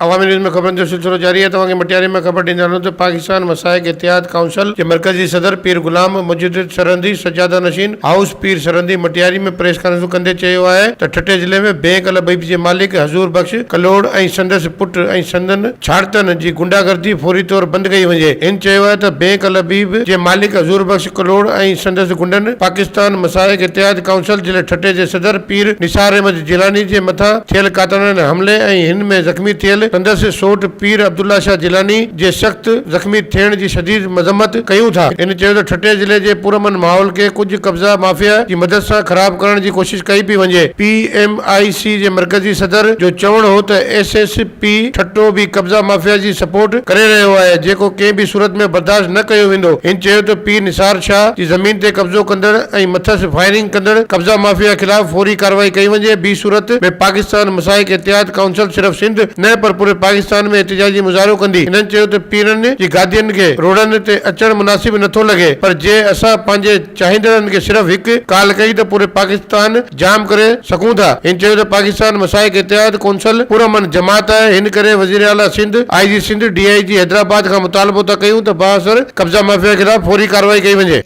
عوامي news ۾ خبرن جو سلسلو جاري آهي توهان کي مٽياري مان خبر ڏيندا هلون ته پاڪستان مشائخ اتحاد ڪائونسل جي مرڪزي صدر پير غلام مجدد سرهندي سجاده نشين هائوس پير سرهندي مٽياري ۾ پريس ڪانفرنس ڪندي چيو آهي ته ٺٽي ضلعي ۾ بينڪ الحبيب جي مالڪ حضور بخش ڪلوڙ ۽ سندس پٽ ۽ سندن ڇاڙتن جي غنڊا گردي فوري طور بند ڪئي وڃي هن چيو آهي ته بينڪ الحبيب جي مالڪ حضور بخش ڪلوڙ ۽ سندس غنڊن پاڪستان مشائخ اتحاد ڪائونسل ضلعي ٺٽي جي صدر پير نثار احمد جيلاني جي مٿان ٿيل قاتلاڻن حملي ۽ هن ۾ زخمي ٿيل سندس سوٽ پير عبدالله شاهه جيلاني جي سخت زخمي ٿيڻ جي شديد مذمت ڪيون ٿا. هن چيو ته ٺٽي ضلعي جي پرامن ماحول کي ڪجهه قبضا مافيا جي مدد سان خراب ڪرڻ جي ڪوشش ڪئي پئي وڃي. پي ايم I سي جي مرڪزي صدر جو چوڻ هو ته ايس ايس پي ٺٽو به قبضا مافيا جي سپورٽ ڪري رهيو آهي جيڪو ڪنهن به صورت ۾ برداشت نه ڪيو ويندو. هن چيو ته پير نثار شاهه جي زمين تي قبضو ڪندڙ ۽ مٿس فائرنگ ڪندڙ قبضا مافيا خلاف فوري ڪارروائي ڪئي وڃي ٻي صورت ۾ پاڪستان مشائخ اتحاد ڪائونسل صرف سنڌ نه پر پوري پاڪستان ۾ احتجاجي مظاهرو ڪندي. هنن چيو ته پيرن جي گادين کي روڊن تي اچڻ مناسب نٿو لڳي پر جي اسان پنهنجي چاهيندڙن کي صرف هڪ ڪال ڪئي ته پوري پاڪستان جام ڪري سگهون ٿا. هن چيو ته پاڪستان مشائخ اتحاد ڪونسل پرامن جماعت آهي هن ڪري وزيراعليٰ Sindh, I G Sindh, D I G Hyderabad کان مطالبو ٿا ڪيون ته بااثر قبضا مافيا خلاف فوري ڪارروائي ڪئي وڃي.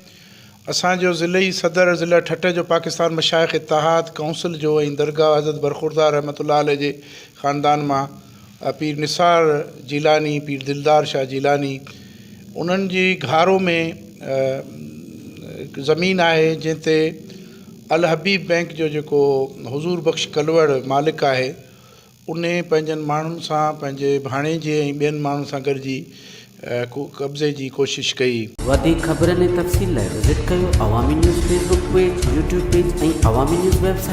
اسان جو ضلعي صدر ضلع ٺٽه جو پاڪستان مشائخ اتحاد ڪائونسل جو ۽ درگاهه حضرت برخوردار رحمة الله عليه جي خاندان مان پير نثار جيلاني پير دلدار شاهه جيلاني انهن جي گهارو ۾ زمين آهي جنهن تي الحبيب بئنڪ جو جيڪو حضور بخش ڪلوڙ مالڪ آهي انهي پنهنجن ماڻهن سان پنهنجي ڀاڻيجي ۽ ٻين ماڻهن سان گڏجي قبضي جي ڪوشش ڪئي. وڌيڪ خبرن ۽ تفصيل لاء وزٽ ڪيو Awami news Facebook page, YouTube page ۽ Awami news website.